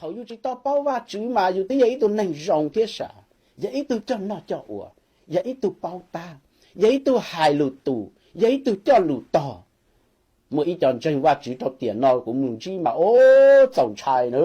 Thaum yus tsis tau paub Vajtswv mas yus twb yog ib tug neeg zoo thiab sav, yog ib tug coj noj coj ua, yog ib tug paub tab, yog ib tug hais lus tus, yog ib tug coj lus tog. Muaj ib co ntseeg Vajtswv rau tiam no kuv mus ntsib mas ua txaus ntshai na.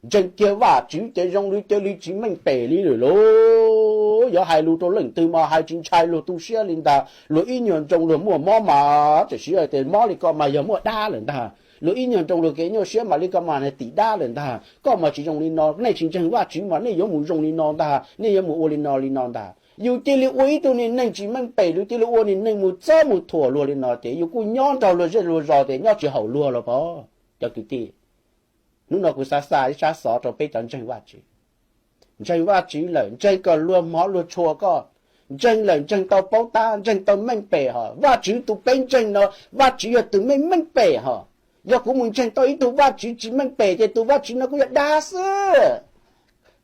Ntseeg kiag Vajtswv ces zoo li cia li tsis meej pem li lawm lauj. Yuav hais lus rau leej twg mas hais tsis ntshai, luag tu siab li ntag. Luag ib nyuag nroo luag muaj mob mas, tam sim tias mob li ko mas yog muaj dab lawm ntag. Luag ib nyuag nroo luag kev nyuaj siab mas li ko mas tim dab lawm ntag. Koj mas tsis zoo li no, nej tsis ntseeg Vajtswv mas nej yuav mus zoo li no ntag, nej yuav mus ua li no li no ntag. Yus cia li ua ib tug niag neeg tsis meej pem, yus cia li ua niag neeg mus txob mus thuam luag li no ces yus kuj nyob nrog luag zej luag zos tias nyob tsis haum luag los pov. Cov kwv tij, hnub no kuv xav xa ib sab xov rau peb cov ntseeg Vajtswv. Ntseeg Vajtswv lawm, ntseeg kom luag hmov luag tshua koj. Ntseeg lawm, ntseeg tau paub tab, ntseeg tau meej pem hos. Vajtswv tus peb ntseeg no, Vajtswv yog tus meej meej pem hos. Yog kuv mus ntseeg tau ib tug Vajtswv tsis meej pem ces tus Vajtswv no kuj yog dab xwb.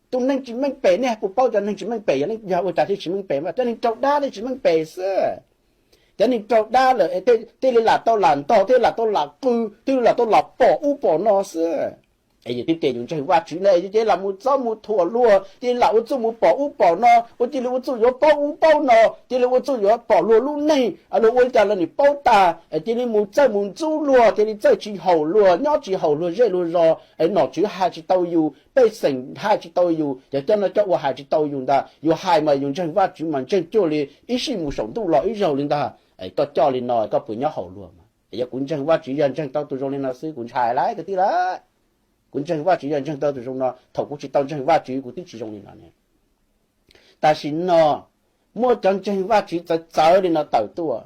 Tus neeg tsis meej pem, nej puas paub cov neeg tsis meej pem yog ua cas thiaj tsis meej pem? Cov neeg raug dab thiaj tsis meej pem xwb. Cov neeg raug dab lawm thiaj li lam tau lam ntog, thiaj li lam tau lam qw, thiaj li lam tau lam pom ub pom no xwb. Es yus twb tias yus ntseeg Vajtswv ne, yus cia li lam mus txob mus thuam luag, cia li lam ua txuj mus pom ub pom no, ua cia li ua txuj yuav paub ub paub no, cia li ua txuj yuav pom luag lub neej, luag ua li cas los nim paub tas, cia li mus txawj mus ntxub luag, cia li txawj tsis haum luag, nyob tsis haum luag zej luag zos, nom tswv hais tsis tau yus, pej xeem hais tsis tau yus, cov coj noj coj ua hais tsis tau yus ntag. Yus hais mas yus ntseeg Vajtswv mas ntseeg cuag li ib sij mus saum ntuj los ib zaug li ntag. Koj coj li no koj puas nyob haum luag mas? Yog kuv ntseeg Vajtswv yog ntseeg tau tus zoo li no xwb kuv ntshai lawm kwv tij lawm. Kuv ntseeg Vajtswv yog ntseeg tau tus zoo no, thaum kuv tsis tau ntseeg Vajtswv kuv twb tsis zoo li no ne. Tam sim no muaj cov ntseeg Vajtswv txawv txawv li no tawm tuaj.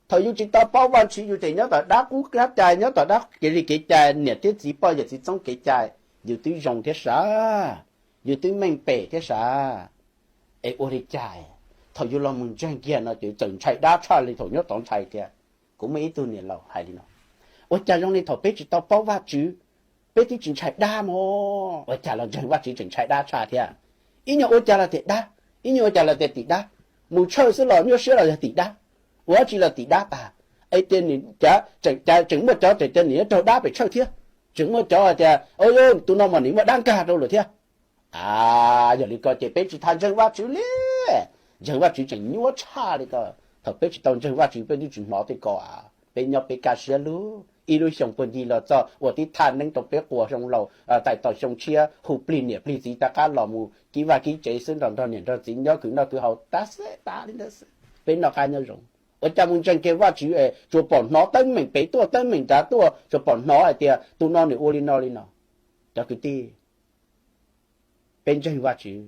Thaum yus tsis tau paub Vajtswv yus tseem nyob tom dab qub dab cai, nyob tom dab kev li kev cai, niam thiab txiv poj yawm txiv txoob kev cai, yus twb zoo thiab sav, yus twb meej pem thiab sav. Es ua li cas thaum yus los mus ntseeg kiag no ces txawm ntshai dab tshaj li thaum nyob tod ntshai tiag? Kuv muaj ib tug niam laus hais li no, ua cas zoo li thaum peb tsis tau paub Vajtswv, peb twb tsis ntshai dab mog, ua cas los ntseeg Vajtswv tseem ntshai dab tshaj thiab? Ib nyuag ua cas los tias dab, ib nyuag ua cas los tias tim dab, mus tshawj xwb los nyuaj siab los yog tim dab, ua dab tsi los tim dab tas. Es tias nws cav tseem muaj cov tias tias nws yuav raug dab pem tshawj thiab, tseem muaj cov tias tus no mas nws muaj dab nkag rau lawm thiab. A, yog li ko ces peb tsis tas ntseeg Vajtswv li. Ntseeg Vajtswv tseem nyuaj tshaj li ko. Thaum peb tsis tau ntseeg Vajtswv peb twb tsis hnov tej ko a, peb nyob peb kaj siab lug ib lub xyoo puag ncig los txog uas tib thaj neeb rau peb quas xyoo laus, tais tos xyoo tshiab hu plig niam plig txiv rov qab los mus kib vaj kib tsev xwb nrog nrog niam nrog txiv nyob khwv noj khwv haus tas xwb tas li ntawd xwb, peb noj qab nyob zoo. Ua cas mus ntseeg kiag Vajtswv es tsuas pom hnov teeb meem pem tuaj teeb meem nrad tuaj, tsuas pom hnov hais tias tus no nws ua li no li no. Cov kwv tij, peb ntseeg Vajtswv,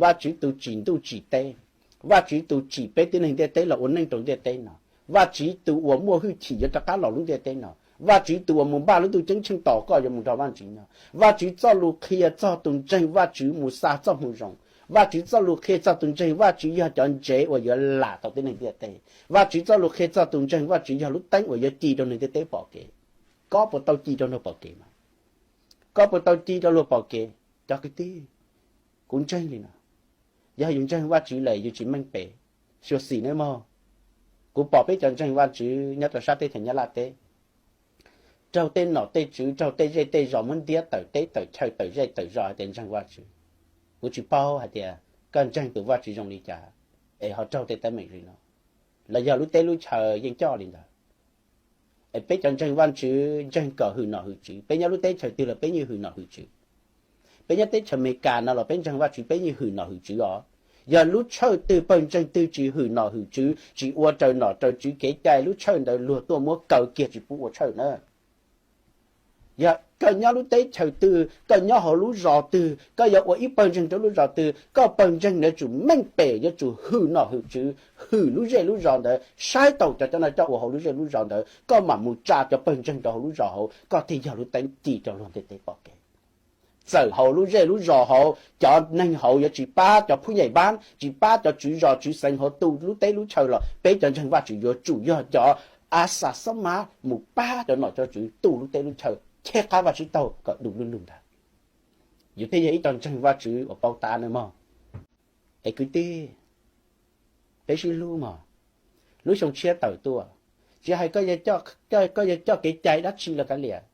Vajtswv tus tsim ntuj tsim teb, Vajtswv tus tsim peb tib neeg ntiaj teb los ua neej rau ntiaj teb no, Vajtswv tus uas muaj hwj chim yuav rov qab los lub ntiaj teb no, Vajtswv tus uas mus npaj lub ntuj ceeb tsheej tos koj yuav mus nrog Vajtswv nyob. Vajtswv txoj lus qhia txog tus ntseeg Vajtswv mus xa txoj hmoo zoo. Vajtswv txoj lus qhia txog tus ntseeg Vajtswv yog cov ntsev uas yuav lam tau tib neeg ntiaj teb. Vajtswv txoj lus qhia txog tus ntseeg Vajtswv yog lub teeb uas yuav ci rau neeg ntiaj teb pom kev. Koj puas tau ci rau neeg pom kev mas? Koj puas tau ci rau luag pom kev? Cov kwv tij, kuv ntseeg li no, yog yus ntseeg Vajtswv lawm yus tsis meej pem, xyuam xim nawb mog. Kuv pom peb cov ntseeg Vajtswv nyob rau sab teb chaws Nyab Laj teb, raug tej nom tej tswv, raug tej zej tej zos muab ntiab tawm teb tawm chaw tawm zej tawm zos hais tias ntseeg Vajtswv. Kuv tsis paub hais tias koj ntseeg tus Vajtswv zoo li cas es ho raug tej teeb meem li no, los yog lub teb lub chaw yeej coj li ntawd. Es peb cov ntseeg Vajtswv ntseeg kom hwm nom hwm tswv, peb nyob lub teb chaws twg los peb yeej hwm nom hwm tswv. Peb nyob teb chaws Amelikas no los peb ntseeg Vajtswv peb yeej hwm nom hwm tswv os. Yog lub tshawj twg pawg ntseeg twg tsis hwm nom hwm tswv, tsis ua raws nom raws tswv kev cai, lub tshawj ntawd luag tuaj muab kaw kiag tsis pub ua tshawj na. Yog koj nyob lub teb chaws twg, koj nyob hauv lub zos twg, koj yuav ua ib pawg ntseeg rau lub zos twg, koj pawg ntseeg ntawd tsum meej pem, yuav tsum hwm nom hwm tswv, hwm lub zej lub zos ntawd, saib taus cov coj noj coj ua hauv lub zej lub zos ntawd, koj mam mus tsa cov pawg ntseeg rau hauv lub zos hauv, koj thiaj yog lub teeb ci rau luag ntiaj teb pom kev. Txawm hauv lub zej lub zos hauv cov neeg hauv yuav tsis pab cov phub nyem npab, tsis pab cov tswv zos tswv xeev hauv tu lub teb lub chaw los peb cov ntseeg Vajtswv yuav tsum yog cov a xa xob mab mus pab cov nom cov tswv tu lub teb lub chaw, cheb qab Vajtswv taug kom du lug lug ntag. Yus thiaj yog ib co ntseeg Vajtswv uas paub tab nawb mog. Es kwv tij, peb sib hlub mog. Lub xyoo tshiab tawm tuaj, tsis hais koj yuav coj kev cai dab tsi los kav liam,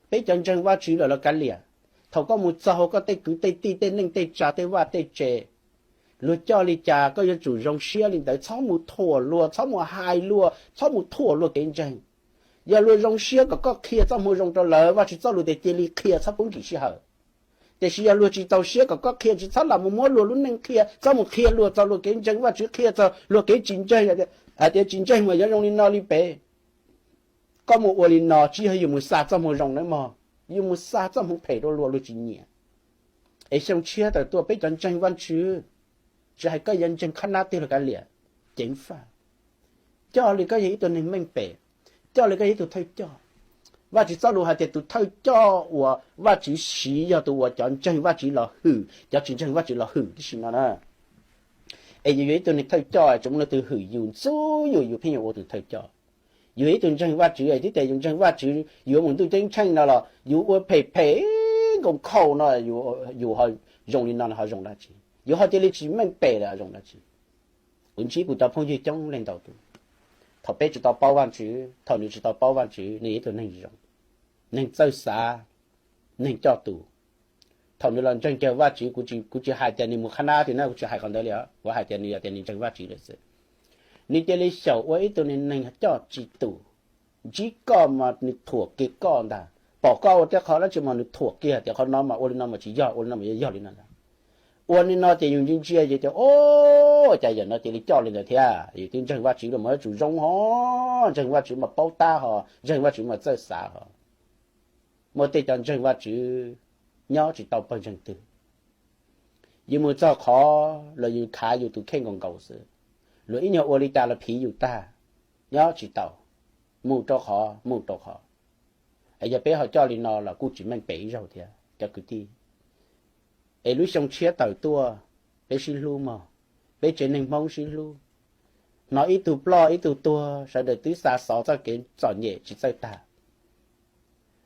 Peb cov ntseeg Vajtswv lawm los kav liam, thaum koj mus txog hauv koj tej kwv tej tij tej neej tej tsa tej vaj tej tse, luag coj li cas koj yuav tsum zoo siab li ntawd, txhob mus thuam luag, txhob mus hais luag, txhob mus thuam luag kev ntseeg. Yog luag zoo siab kom koj qhia txoj moo zoo rau lawv, Vajtswv txoj lus tias cia li qhia, txhob pub ntsis sij hawm. Tiam sis yog luag tsis txaus siab kom koj qhia, tsis txhob lam mus muab luag lub neej qhia, txhob mus qhia luag txog luag kev ntseeg Vajtswv, qhia txog luag kev tsis ntseeg, hais tias tsis ntseeg mas yuav zoo li no li pem. Koj mus ua li no tsis yog yus mus xa txoj moo zoo nawb mog, yus mus xa txoj moo phem rau luag, luag tsis nyiam. Es xyoo tshiab tawm tuaj peb cov ntseeg Vajtswv, tsis hais koj yuav ntseeg qhab nab twg los kav liam, ceev faj, coj li koj yog ib tug neeg meej pem, coj li koj yog ib tug thawj coj. Vajtswv txoj lus hais tias tus thawj coj uas Vajtswv siv yog tus uas cov ntseeg Vajtswv los hwm, cov tsis ntseeg Vajtswv los hwm tib si no na. Es yus yog ib tug neeg thawj coj, tsoom leej twg hwm yus ntxub yus, yus pheej yuav ua tus thawj coj. Yus yog ib tug ntseeg Vajtswv, twb tias yus ntseeg Vajtswv, yus yuav mus ntuj ceeb tsheej no los yus ua phem phem nkoos khaus no, yus ho zoo li no ho zoo dab tsi? Yus ho cia li tsis meej pem lawm zoo dab tsi? Kuv ntsib kuv cov phooj ywg coob leej ntau tus, thaum peb tsis tau paub Vajtswv, thaum nws tsis tau paub Vajtswv, nws yog ib tug neeg zoo, neeg txawj xav, neeg coj tus. Thaum nws los ntseeg caw Vajtswv, kuv tsis hais tias nws mus qhab nab twg na, kuv tsis hais qhov ntawd li, kuv hais tias nws yog tias nws ntseeg Vajtswv lawm xwb, nws cia li xyaum ua ib tug neeg coj tsis tus, ntsib koj mas nws thuam kiag koj ntag, pom koj ua tej qhov dab tsi mas nws thuam kiag tias qhov no mas ua li no mas tsis yog, ua li no mas yog yog li no ntag. Ua li no ces yus ntsia ntsia ces tias, o, cas yam no cia li coj li ntawd thiab, yus twb ntseeg Vajtswv los mas yuav tsum zoo ho, ntseeg Vajtswv mas paub tab ho, ntseeg Vajtswv mas txawj xav ho. Muaj tej cov ntseeg Vajtswv nyob tsis tau pawg ntseeg twg, yus mus txog qhov los yus khav yus tus kheej nkaus nkaus xwb, luag ib nyuag ua li cas los phiv yus tag, nyob tsis tau, mus rau qhov mus rau qhov. Es yog peb ho coj li no los kuj tsis meej pem ib zaug thiab cov kwv tij. Es lub xyoo tshiab tawm tuaj, peb sib hlub mog, peb tsev neeg Hmoob sib hlub, hnov ib tug ploj ib tug tuag sawv daws twb xa xov txoj kev txom nyem tsis txawj tag.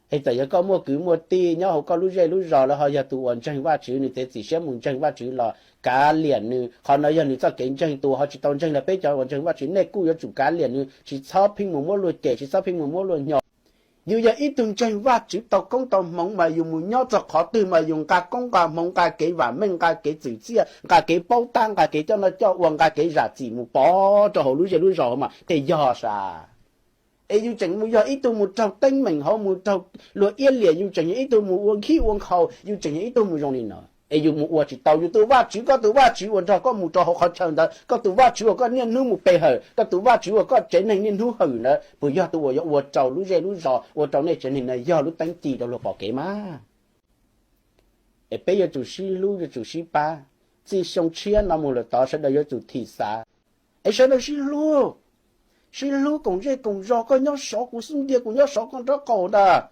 Es txawm yog koj muaj kwv muaj tij nyob hauv koj lub zej lub zos lawv ho yog tus uas ntseeg Vajtswv, nws txiav txim siab mus ntseeg Vajtswv los kav liam nws, qhov no yog nws txoj kev ntseeg. Tus ho tsis tau ntseeg los peb cov uas ntseeg Vajtswv nej kuj yuav tsum kav liam nws, tsis txhob pheej mus muab luag cem, tsis txhob pheej mus muab luag hnyos. Yus yog ib tug ntseeg Vajtswv tau koob tau hmoov mas yus mus nyob txog qhov twg mas yus nqa koob nqa hmoov, nqa kev vam meej, nqa kev txwm txiaj, nqa kev paub tab, nqa kev coj noj coj ua, nqa kev zam txim mus pov rau hauv lub zej lub zos mas tej yog sas. Es yus tseem mus yog ib tug mus raug teeb meem hauv, mus raug luag iab liam, yus tseem yog ib tug mus ua khib ua nkhaus, yus tseem yog ib tug mus zoo li no. Es yus mus ua tsis tau, yus tus Vajtswv, koj tus Vajtswv uas nrog koj mus rau hauv qhov chaw ntawd, koj tus Vajtswv uas koj niaj hnub mus pe hawm, koj tus Vajtswv uas koj tsev neeg niaj hnub hwm ntawd puas yog tus uas yuav ua rau lub zej lub zos, ua rau nej tsev neeg no yog lub teeb ci rau luag pom kev mas? Es peb yuav tsum sib hlub, yuav tsum sib pab. Txij xyoo tshiab no mus lawm tod sawv daws yuav tsum thim xav, es sawv daws sib hlub, sib hlub koom zej koom zog, koj nyob sov kuv xub ntiag, kuv nyob sov koj nraub qaum ntag.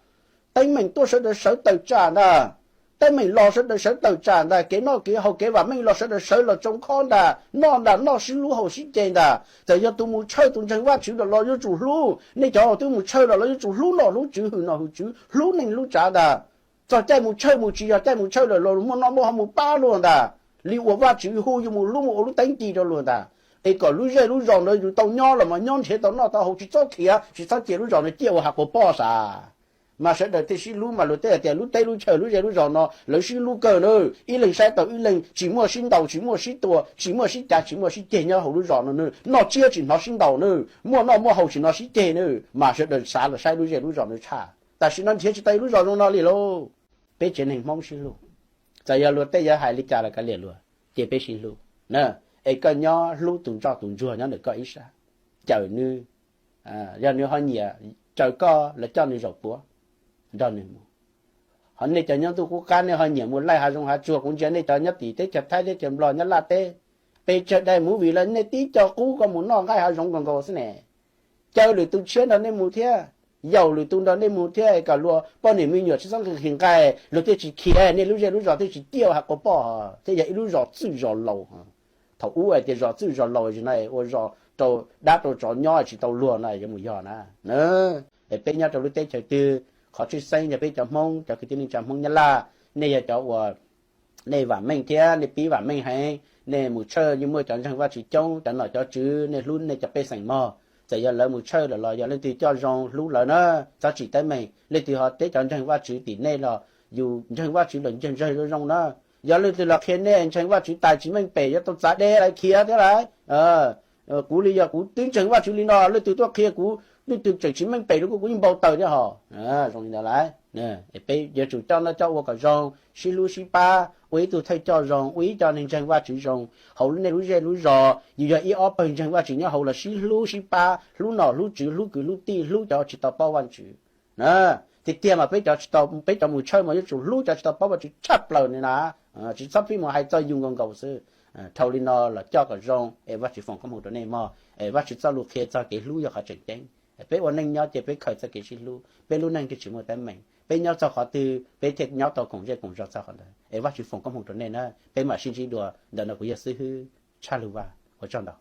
Teeb meem tuaj sawv daws sawv tawm tsam ntag, teeb meem los sawv daws sawv tawm tsam ntag, kev noj kev haus kev vam meej los sawv daws sawv los tsoo khob ntag, noj ntag, noj sib hlub haus sib ce ntag. Txawm yog tus mus tshawj tus ntseeg Vajtswv los los yuav tsum hlub, nej cov twb mus tshawj los los yuav tsum hlub nom hlub tswv, hwm nom hwm tswv, hlub neeg hlub tsav ntag. Txog caij mus tshawj mus tsis yog caij mus tshawj lawm los muaj noj muaj haus mus pab luag ntag, li uas Vajtswv hu yus mus hlub mus ua lub teeb ci rau luag ntag. Es kom lub zej lub zos ntawd yus tau nyob los mas nyob nrhiav tau noj tau haus, tsis txhob khiav, tsis txhob cia lub zos no ciaj ua hav quas poj sas. Mas sawv daws thiaj sib hlub, mas luag tej hais tias lub teb lub chaw lub zej lub zos no lawv sib hlub kawg na, ib leeg saib taus ib leeg, tsis muaj sib ntaus, tsis muaj sib tua, tsis muaj sib cav, tsis muaj sib ceg nyob hauv lub zos no na, noj tsiab tsis hnov sib ntaus na, muaj noj muaj haus tsis hnov sib ceg na, mas sawv daws xav los saib lub zej lub zos no tshaj. Tam sim no nrhiav tsis tau ib lub zos zoo no li lauj. Peb tsev neeg Hmoob sib hlub, txawm yog luag tej yuav hais li cas los kav liam luag, ces peb sib hlub na. Es koj nyob hlub tus ntsoj tus ntsuag nyob ntawm koj ib sab, cawm nws, yog nws ho nyiam raws koj los coj nws zaum puav nrog nws mus. Ho nej cov nyob ntuj qub qab nej ho nyiam mus laij hav zoov hav tsuag, kuv ntsia nej cov nyob tim teb chaws Thaib, teb chaws Nplog, nyob Laj teb, pes tsawg daim movie los nej tib co qub koj mus noj nqaij hav zoov nkaus nkaus xwb ne. Caw lwm tus tshiab nrog nej mus thiab, yaum lwm tus nrog nej mus thiab, kom luag poj niam me nyuam tsis txhob nqhis nqhis nqaij, luag thiaj tsis khiav, nej lub zej lub zos thiaj tsis ciaj ua hav quas poj thiab yog ib lub zos txwj zos laus. Thaum ub hais tias zos txwj zos laus, tam sim no ua zos rau dab rau tsov nyob tsis tau luag no yuav mus yog na. Es peb nyob rau lub teb chaws twg, qhov tshwj xeeb yog peb cov Hmoob, cov kwv tij neej tsa Hmoob nyob Laj, nej yog cov uas nej vam meej thiab nej pib vam meej heev, nej mus tshawj yeej muaj cov ntseeg Vajtswv coob, cov nom cov tswv nej hlub nej cov pej xeem mog. Txawm yog lawv mus tshawj lawm los yog leej twg coj zoo hlub lawv na, txhob tsim teeb meem. Leej twg ho teb cov ntseeg Vajtswv tim nej los yus ntseeg Vajtswv los ntseeg zoo zoo na. Yog leej twg los qhia nej ntseeg Vajtswv tas tsis meej pem yuav tau txav deb lawv khiav thiab lauj. Kuv li yog kuv twb ntseeg Vajtswv li no, leej twg tuaj qhia kuv leej twg tseem tsis meej pem rau kuv, kuv yeej npau taws thiab hos. Zoo li ntawd lauj. Peb yuav tsum coj noj coj ua kom zoo, sib hlub sib pab, ua ib tug thawj coj zoo, ua ib co neeg ntseeg Vajtswv zoo hauv nej lub zej lub zos. Yus yog ib ob pawg ntseeg Vajtswv nyob hauv los sib hlub sib pab, hlub nom hlub tswv, hlub kwv hlub tij, hlub cov tsis tau paub Vajtswv na. Tiag tiag mas peb cov tsis tau, peb cov mus tshawj mas yuav tsum hlub cov tsis tau paub Vajtswv tshaj plaws li na. Tsis txhob pheej mus hais txog yus nkaus nkaus xwb. Dhau li no los coj kom zoo es Vajtswv foom koob hmoov rau nej mog. Es Vajtswv txoj lus qhia txog kev hlub yog qhov tseem ceeb. Peb ua neej nyob ces peb khaws txoj kev sib hlub, peb lub neej thiaj tsis muaj teeb meem. Peb nyob txog qhov twg peb thiaj nyob tau koom zej koom zos txog qhov ntawd. Es Vajtswv foom koob hmoov rau nej na, peb mam sib ntsib dua. Ntawm no kuv yog Xib Hwb Tshaj Lug Vaj, ua tsaug ntau.